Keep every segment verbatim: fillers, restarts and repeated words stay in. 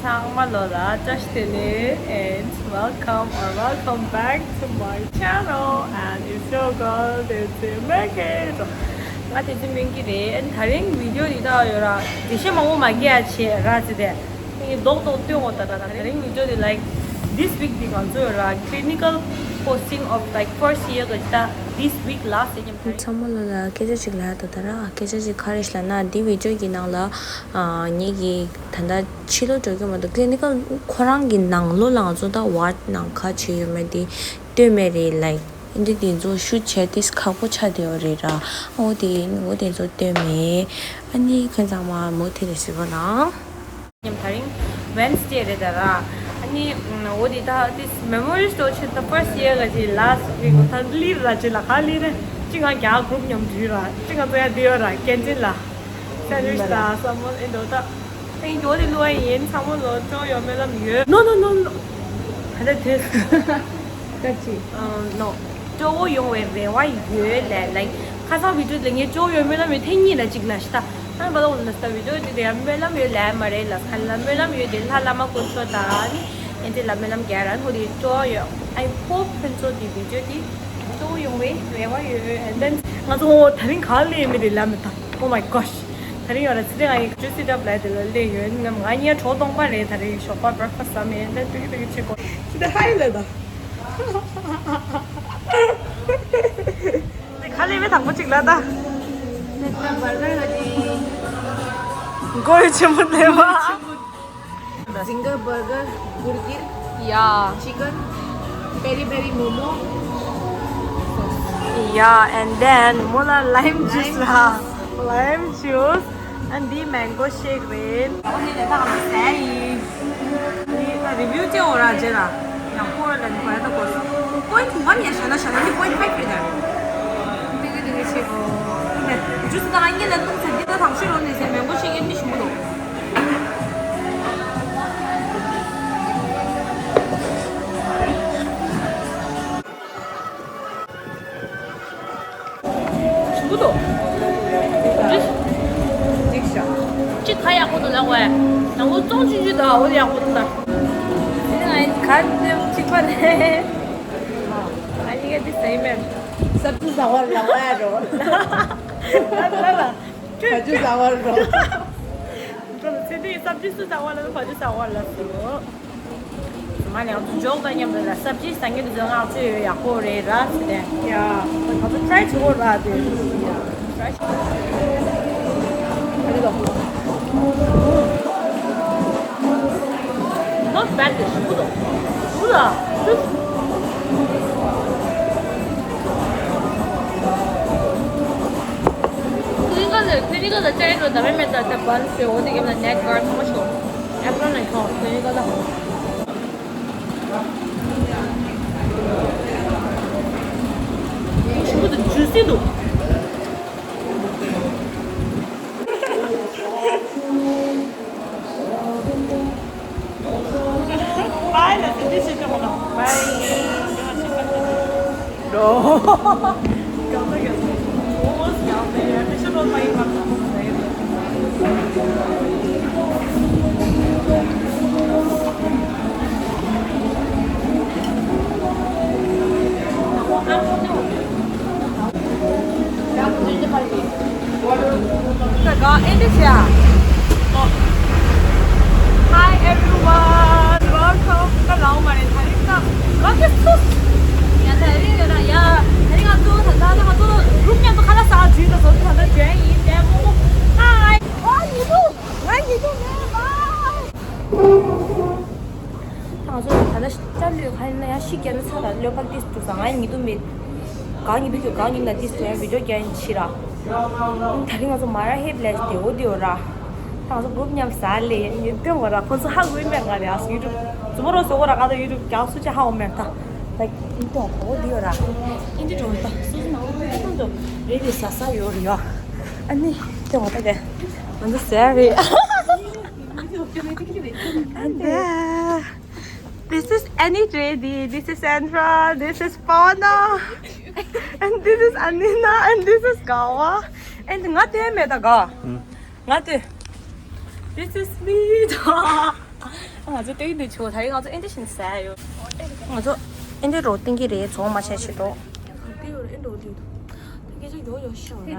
ཚང་མ་ལོ་ལ་བཀྲ་ཤིས་བདེ་ལེགས། And welcome or welcome back to my channel. And it's your girl, Desi Mekir. ང་དེ་ཚོ་མིན་གྱི་རེད། ཨ་ནི་ད་རིང་བི་ཌི་ཡོ་འདི་ལྟ་ཡོད་ར། དེ་བཞིན་མང་པོ་མ་རྒྱག་ཡ་བྱེད་ར་ཟེར་ཏེ། ངས་རྡོག་རྡོག་སྟོན་འོ་ད་ར། ད་རིང་བི་ཌི་ཡོ་འདི་like this week འདི་ང་ཚོ་ཡོད་ར། Clinical posting of like first year གི་ད་this week last year ཚང་མ་ལོ་ལ་སྐད་ཆ་ཅིག་ལབ་ད་ད་ར། སྐད་ཆ་ཅིག་ག་རེ་ལབ་ན། འདི་བི་ཌི་ཡོ་གི་ནང་ལ་ཨ་ངེད་ཀྱི་ད་ལྟ་ཕྱི་ལོགས་འགྲོ་རྒྱུ་མ་གཏོགས་clinical ཁོ་རང་གི་ནང་ལོགས་ལ་ང་ཚོ་ད་ward ནང་ག་བྱེད་ཡོད་མེད་དེ་སྟོན་མེད་རེད། Like འདི་དེ་ཚོ་ཤུ་བྱས་ཏེ་ཁག་པོ་ཆགས་བསྡད་ཡོད་རེད་ར། འོ་དེ་འོ་དེ་ཚོ་སྟོན་མེད། ཨ་ནི་ཁྱེད་ཚང་མ་མུ་མཐུད་ནས་གཟིགས་རོགས་གནང་། ཉམ་ད་རིང་Wednesday རེད་ད་ར། ཨ་ནི་འོ་དེ་ད་this memory store ཆེད་ད་first year ག་ཅི་last week ད་ལི་ར་ཅི་ལ་ག་ལི་རེད། ཅི་ང་རྒྱ་group མཉམ་འདུས་ར། ཅི་ང་ཚོ་ཡ་འདི་ཡོད་ར། canteen ལ་sandwich ད་སོ་མོ་ཨེ་འདོ་ད། ཨེ་འདོ་དེ་ལོ་ཨེ་ཡིན་ཚང་མ་ལོ་ཅོ་ཡོད་མེད་ལམ་ཡོད། No no no no. ད་ལྟ་དེ་ཀ་ཅི། ཨ་no. སྤྲོ་བོ་ཡོང་བའི་རེ་བ་ཡོད་ལས། Like ཁ་སང་བི་ཌི་ཡོ་ལ་ངས་སྤྲོ་བོ་ཡོད་སྨོན་ལམ་ཡོད་ཐེངས་གཉིས་ལ་གཅིག་ལ་ཤི་ད། ཨ་བ་ལོ་ལ་ས་བི་ཌི་ཡོ་དེ་དེ་ཡང་སྨོན་ལམ་ཡོད་ལས་མ་རེད་ལ། ཁ་ལ་སྨོན་ལམ་ཡོད་དེ་ལྷ་བླ་མ་དཀོན་མཆོག་ད་ནི་ཨེ་དེ་ལ་སྨོན་ལམ་རྒྱག་ར་ནོ་དེ་སྤྲོ་བོ་ཡོད། I hope ཕུན་ཚོགས་དེ་བི་ཌི་ཡོ་དེ་སྤྲོ་བོ་ཡོང་བའི་རེ་བ་ཡོད། And then ང་ཚོ་ད་རིང་ག་ལས་མི་རེད་ལ་མི་ད། Oh my gosh. ད་རིང་ཡོད་ལ་ཚེ་རིང་ཨ་ཡིག་ཇུ་སི་ཌབ་ལ་དེ་ལ་ལས་ཡོད་ནམ་ང་གཉིས་གྲོགས་སྟོང་པ་རེད། ད་རིང་ཞོགས་པ་breakfast ཟ་མེད་ད་ཏུག་ཏུག་ཆེ་གོ་ཅི་ད་ཧའི་ལ་ད། དེ་ཁ་ལས་མེད་དང་པོ་གཅིག་ལ་ད། ད་ད་བར་གར་ལ་དེ། མགོ་ཡི་ཆེན་པོ་ལས་བ། Zinger burger, burger, yeah, chicken, peri peri momo. Yeah, and then མོ་ལ་lime juice ལ་lime juice and the mango shake རེད། ཨོ་ནི་ལས་ད་ང་ཟས་ཡིན། ནི་ད་review ཅེ་འོ་ར་ཇེ་ར་ཡང་ཁོ་ར་ལ་ནི་གོ་ཡ་ད་གོ་point one ཡ་ཤ་ན་ཤ་ན་ནི་point five རེད་ད། ཏིག་ཏིག་ཏིག་ཆེ་གོ། ཇུས་ད་ང་གཉིས་ལ་ཏུང་ཚེ་འདི་ད་དང་ཤོས་རོ་ནི་ཟས་mango shake ཡིན་མི་ཞུ་གོ་དོ། ཞུ་གི་འདུག་ཅི་ཁ་ཡག་པོ་འདུག་ལ་ཝེ། ནང་ལོ་ཙོང་ཆུང་ཆུང་དང་འོ་ཡག་པོ་འདུག་ད། ཨ་ནི་ང་ག་འདི་གཅིག་པ་ནས། ཨ་ནི་ག་འདི་ཟེར་མེད། སབ་ཇི་ཟ་བར་ལ་ཝེ་རོ། ལ་ལ་ལ། བ་ཇུ་ཟ་བར་རོ། ད་ཚེ་འདི་སབ་ཇི་སུ་ཟ་བར་ལ་བ་ཇུ་ཟ་བར་ལ་སུ། མ་ནེ་ང་ཚོ་འཇོག་དང་མཉམ་དུ་ལ་སབ་ཇི་ཟ་མཁན་དེ་ཚོ་ང་ཚོས་ཡོད་ཡག་པོ་རེད་ར་ཟེར་ནས། ཡ། ང་ཚོ་try བྱེད་དགོས་ར་དེ། ཡ། try བྱེད། ཨ་ནི་ལ། Not bad དེ་ཞུ་དོ། ཞུ་ལ། ཁྱེད་ཀ་ལ་ཁྱེད་ཀ་ལ་ཅའི་རོ་ད་མེད་མེད་ད་ད་བན་ཤོ་འོ་དེ་གེམ་ལ་net card ཚང་མ་ཤོ། ཨེ་པ་ལོན་ནས་ཤོ་ཁྱེད་ཀ་ལ། ཞིམ་པོ་འདུག་ཇུ་སི་འདུག Bye, let's finish it. Bye. Hi everyone, welcome. ད་ལའོ་མ་རེད། ད་རིང་ད་ང་གི་སུ་ཡ་ད་རིང་ཡོད་ན་ཡ། ད་རིང་ང་ཚོ་ད་ད་ད་ང་ཚོ་རུམ་མཉམ་དུ་ཁ་ལག་ཟ་ཟིན་ད་ཚོ་ད་ད་ཇོན་ཡིན་ཏེ་མོ་མོ། Hi. ཨོ་ཉི་དུ། ང་ཉི་དུ་མེད། Bye. ད་ང་ཚོ་ད་ལྟ་ཤ་ལུས་ཁ་ཡིན་ན་ཡང་ཤི་རྒྱལ་ལ་ཚ་དང་གློད་པ་ཏིས་འགྲོ་ས་ང་ཡི་ཉི་དུ་མེད། གང་ཉི་དུ་ཁྱོད་གང་ཉིན་ན་ཏིས་འགྲོ་ཡང་བི་ཌིའོ་རྒྱག་ཡིན་ཕྱི་ར། ད་རིང་ང་ཚོ་མ་ར་ཧེབ་ལས་བདེ་བོ་བདེ་བོ་ར། ད་ང་ཚོ་གུ་རུབ་མཉམ་ཟ་ལེ་ཡིན་སྟོན་བ་ར་ཁོ་ཚོ་ཧ་གོ་ཡིན་མེད་ག་རེ་ཨ་སི་ཡུ་ཊུབ་ཛུ་མོ་རོ་སོ་གོ་ར་ག་ད་ཡུ་ཊུབ་རྒྱག་སུ་ཅི་ཧ་གོ་མེད་ད། ད་ཡིན་སྟོན་བ་བོ་བདེ་བོ་ར། ཨིན་ཏི་འགྲོ་ད་སུ་སུ་ན་ཁོ་ཚོ་རེ་རེ་ཟ་ས་ཡོད་རེ་ཡོ། ཨ་ནི་སྟོན་བ་ད་ག་ང་ཚོ་ཟ་རེ། And uh, this is Annie Reddy, this is Sandra, this is Pawana, and this is Anina, and this is Gawa, and nga te me da ga. Nga te. This is me. ང་ཚོ་ལྟོས་འདུག་ཆོག་ད་རེས་ང་ཚོ་ཨེ་འདྲ་ཞིག་ཟ་ཡོད། ང་ཚོ་ཨེ་འདྲ་རོ་ཏིང་གི་རེད་ཚོང་མ་བྱས་ཆེ་ཏོ། ལྟོས་ཡོད་རེད་ཨེ་འགྲོ་དུས། ད་སྐད་ཆ་ཡོ་ཡོ་ཤི་བ་ར། ད་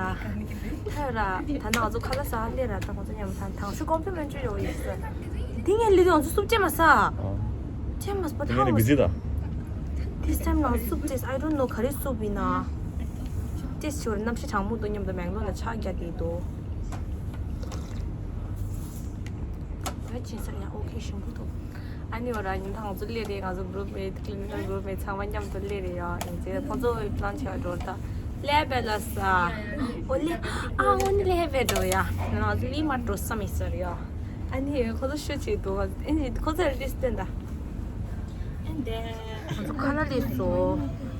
ཡོད་ར། ད་ནང་ང་ཚོ་ཁ་ལག་ཟ་ལེ་ར་ད་ང་ཚོ་མཉམ་ཐང་ཐང་ཤུ་ཀོམ་པི་མན་ཅུ་ཡོ་ཡོ་ཤི། དེ་ངས་ལི་དུ་ང་ཚོ་སུབ་ཅེ་མ་ཟ། ཅེ་མ་ཟ་པ་ཐང་མ་ཟ། This time ང་ཚོ་སུབ་ཅེ། I don't know ག་རེ་སུབ་ཡིན་ན། ཅེས་ཞོར་གནམ་གཤིས་གྲང་མོ་དང་མཉམ་དུ་མེག་ལོ་ལ་ཆག་རྒྱག་གི་འདུག་ད་ཕྱིན་ས་ཡང་ཨོ་ཁེ་ཞིམ་པོ་འདུག་ཨ་ནི་འོ་ར་ཉིན་ཐང་ང་ཚོ་སླེབས་རེད། ང་ཚོ་group mate clinical group mate ཚང་མ་མཉམ་དུ་སླེབས་རེད་ཡ། ཡིན་ཚེ་ཁོང་ཚོ་plan བྱས་པ་འགྲོ་ད་སླེབས་པས་ལ་ས། ཨོ་ལེ། ཨ་ཨོ་ནི་སླེབས་པས་འགྲོ་ཡ། ང་ཚོ་ལི་མ་འགྲོ་ས་མི་ཟེར་ཡ། ཨ་ནི་ཁོ་ཚོ་ཤོད་ཅིག་འདུག་ཨ་ནི་ཁོ་ཚོ་རེ་སྟོན་ད། ཨེ་འདས། ང་ཚོ་ཁ་ལག་ལས་སོ།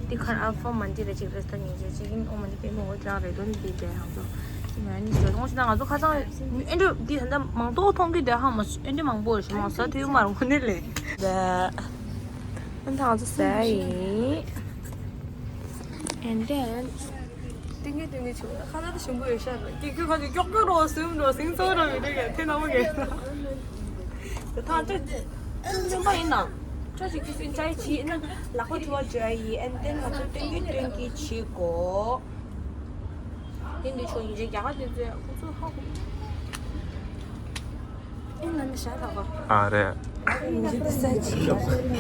འདི་ཁར་ཨལ་ཕ་མན་ཌི་རེ་ཅིག་རེ་སྟོན་ཉིན་ཅེ་ཅིག་ཨིན་ཨོ་མན་ཌི་པེ་མོ་འོ་དེ་རང་རེ་དོན་འདི་དེ་ང་ཚོ། ཅི་མ་ནི་ཞོ་ཐོང་ཞིག་ན་ང་ཚོ་ཁ་སང་ཨེ་འདྲ་འདི་ད་ལྟ་མང་ཏོག་མཐོང་གི་དེ་ཧ་མ་ཨེ་འདྲ་མང་པོ་རེད་ཞོ་མ་ས་ཐུའི་མར་འོ་ནི་ལས། ད་ང་ཚོ་ཟ་ཡིན། And then ཏིང་ངེ་ཏིང་ངེ་ཆུ་ཁ་ལག་ཞིམ་པོ་ཡོད་ཤག་ར། ཀྱི་ཀྱི་ཁ་ཅིག་ཀྱོག་ཀྱོག་རོ་སུམ་རོ་སིང་སོ་རོ་མི་འདུག་གས་དེ་ནང་མ་གས་ན། དེ་ཐང་ཅོ་ཅོ་ཅོ་པ་ཡིན་ན། ཅོ་ཅིག་ཀྱི་སུན་ཅའི་ཆི་ན་ལག་པ་ཐུ་བ་ཅོ་ཡི་ཨེན་ཏེན་ང་ཚོ་ཏིང་ངེ་ཏིང་ངེ་ཆི་གོ། དེ་འདི་ཆོ་ཡིན་རེད་རྒྱ་གར་དེ་ཚོས་ཁོ་ཚོ་ཧ་གོ། ཨེ་ན་ནི་ཤ་ཐག་པ། ཨ་རེད། ཨ་ཡིན་ཅི་དེ་ས་ཆི་ཡོད།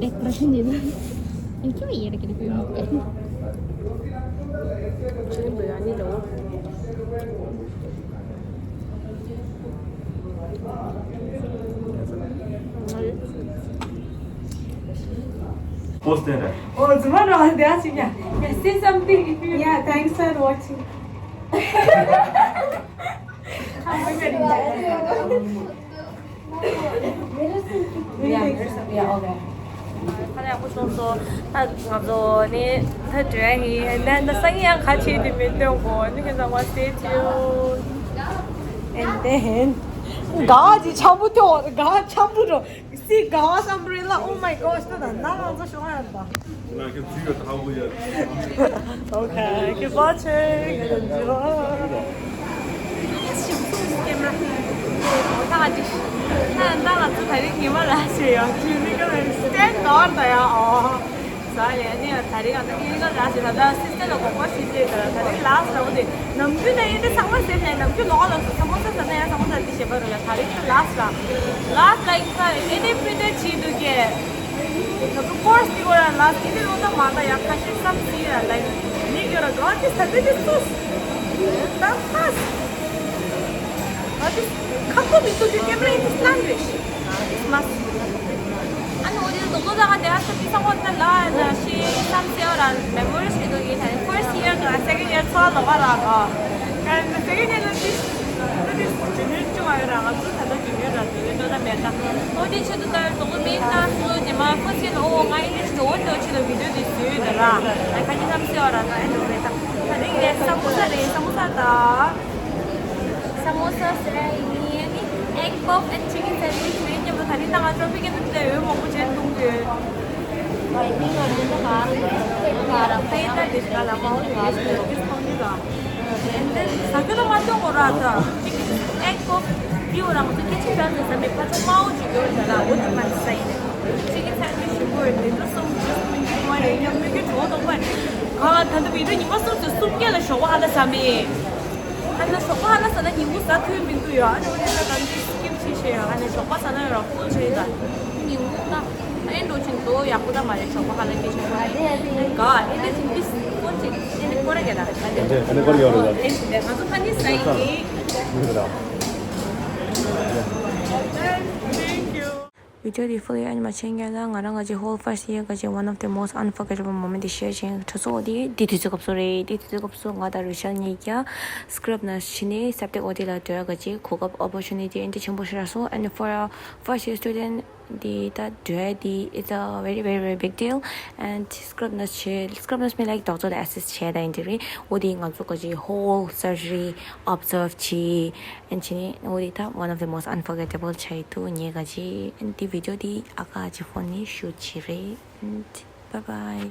Decoration design. Ini cuma iya kita punya. Cuma berani loh. Post there. Oh, tomorrow I'll be asking you. Yeah, say something if you. Yeah, thanks for watching. Yeah, yeah, okay. ཁ་ལག་ཡག་པོ་བྱུང་སོང་། ད་ང་ཚོ་ནི་ད་འགྲོ་ཡ་ཡིན། ད་ད་སང་ཉིན་ཡང་ག་བྱེད་དེ་མི་སྟོན་གོ་ནི་ཁྱེད་ཚང་མ་stay tuned. And then ག་ཅི་འཆམ་པོ་ཐོག་ག་འཆམ་པོ་རོ། See God's umbrella. Oh my gosh. ད་ད་ང་ཚོ་ཤོག་ཡ་ད། Okay, keep watching. Enjoy. ད་ང་ཚོ་ད་རིང་ཉི་མ་ལ་ཞེས་ཡང་ཅི་མི་ག་ལ་stand on ད་ཡ་ཨོ། ས་ལས་ནི་ད་རིང་ང་ཚོ་ཉི་མ་ལ་ཞེས་ད་ད་སི་སི་ཊར་ལ་དགོངས་པ་ཞིག་བཞེས་ད་ད་རིང་last ལ་འོ་དེ་ནམ་རྒྱུན་ན་ཡིན་དེ་ཚང་མ་ཟེར་ནས་ནམ་རྒྱུན་ལོག་ལ་ཚོ་ཚ་མོ་ཚ་ཚ་ན་ཡ་ཚ་མོ་ཚ་དེ་བྱེད་པ་རོ་ཡ། ད་རིང་ད་last ལ་last ལ་ཡིན་ཁ་ཨེ་ནི་པི་ཏེ་བྱེད་འདུག་གས། ང་ཚོ་course འདི་གོ་ཡ་last ཨེ་ནི་ལོ་ད་མ་ད་ཡ་ཁ་ཤས་བསམ་སྲིད་ཡ་ལ་ཡིན་ནི་གྱོ་ར་ག་དེ་ས་དེ་དེ་སུ་ད་pass ང་དེ་ཁ་ཁོ་མི་སུ་དེ་camera in this language this must ཨ་ནི་འོ་དེ་དོག་དོག་ད་ག་དེ་ཨ་ས་དེ་ས་ངོ་ད་ལ་ན་ཤི་བསམ་སྲིད་ཡ་ར་memories འདི་གོ་ཡིན་ད་first year ག་second year ཚོ་ལོ་ག་ར་ག and the second year this That is junior ཅོ་ཨ་ར་ང་ཚོ་ད་ལྟ་junior ར་དེ་ཡོད་ད་མེད་ད། ཨོ་དེ་ཆེད་དུ་ད་དོག་མེད་ན་སུ་དེ་མ་ཁོ་ཚེ་ལ་ཨོ་ང་ཨིན་ལིཤ་དོ་འོ་དོ་ཆེད་དུ་བི་ཌིའོ་དེ་བཟོས་ཡོད་ད་ར། ཨ་ཁ་ཉི་ལམ་སེ་བ་ར་ད་ཨེ་འགྲོ་རེད་ད། ད་རིང་རེད་ས་མོ་ས་རེད་ས་མོ་ས་ད། ས་མོ་ས་ཟེར་ཡ་ཡིན་ནི་egg puff and chicken sandwich རེད་སྙམ་དུ་ད་རིང་ད་ང་ཅོ་པི་ཀེ་ནི་ད་འོས་མང་པོ་ཅན་འདུག་གི། ད་ཡིན་ང་རེད་ད་ག་ར་ད་ར་ཕེ་ད་དེ་ད་ལ་མ་འོ་དེ་རེད་ད་དེ་ཐོང་གི་ད། ཟ་རྒྱུ་ལ་མ་སྟོན་དགོས་ར་ད། ཅིག་ཨེག་པོ་བིའུ་རང་ཚོ་ཁེ་ཆེ་བྱ་ཟེར་ས་མེད་པ་ཚོ་དམའ་བོ་ཅིག་ཡོད་རེད་ད་ར་འོ་དེ་མ་ཟ་ཡིན། ཅིག་གི་ཚན་གི་ཞིམ་པོ་ཡོད་དེ་ད་སོང་ཅིག་སོང་ཅིག་མ་རེད་ཡང་མི་གི་གྲོགས་དང་པ་ག་ད་ད་བི་ཌིའོ་ཉི་མ་སོང་ཚེ་སུམ་བརྒྱ་ལ་ཞོགས་པ་ཧ་ལ་ཟ་མེད། ཨ་ན་ཞོགས་པ་ཧ་ལ་ཟ་ན་ཉིན་གུང་ཟ་ཐུབ་མི་འདུག་ཡ། ཨ་ནི་འོ་དེ་ད་གང་ཅིག་སི་ཀིབ་བྱེད་ཤེས་ཡ། ཨ་ནི་ཞོགས་པ་ཟ་ན་ཡ་ར་ཧྥུལ་བྱེད་ད། ཉིན་གུང་ད། ཨེ་འགྲོ་ཅིང་འགྲོ་ཡག་པོ་ད་མ་རེད་ཞོགས་པ་ཧ་ལ་སྐད་ཆ་གོ་རེད། ག་ཨེ་འདྲ་ཅིང་ཏིས་ཀོན་ཅིག་ཨེ་འདྲ་ཀོ་ར་ག་ད་ཨེ་འདྲ་ཨེ་འདྲ་ཀོ་ར་ཡོད་རེད་ད། ཨེ་འདྲ་ང་ཚོ་ཁ་ནི་ས་ཡིན། Thank you. བི་ཌིའོ་འདི་ཧྥུལ་ཡང་མ་བྱས་ཉན་ལ་ང་རང་ག་ཅིག་whole first year ག་ཅིག་one of the most unforgettable moment དེ་ཤེར་བྱས་ཁྲ་ཚོ་འོ་དེ་དེ་དུས་ཚོད་སྐབས་སུ་རེད། དེ་དུས་ཚོད་སྐབས་སུ་ང་དང་རུ་ཤལ་གཉིས་ཀྱང་སི་ཀྲབ་ནར་སི་བྱས་ནས་སེབ་ཏིག་འོ་དེ་ལ་སྡོད་ག་ཅིག་གོ་སྐབས་opportunity ཨེ་འདྲ་ཆེན་པོ་ཤར་སོང་། And for a first year student འདི་ད་འགྲོ་ཡ་འདི་it's a very very very big deal. And scrub nurse བྱས་scrub nurse མི་like doctor ལ་assist བྱས་ད་ཡིན་དེ་རེད། འོ་དེ་ང་ཚོ་ག་ཅིག་whole surgery observe བྱས་and བྱས་ནས་འོ་དེ་ད་one of the most unforgettable ཆགས་ཡི་འདུག་ངས་ག་ཅིག་and འདི་བི་ཌིའོ་འདི་ཨ་ཁ་ཅིག་ཕོན་ནས་shoot བྱས་རེད། And bye bye.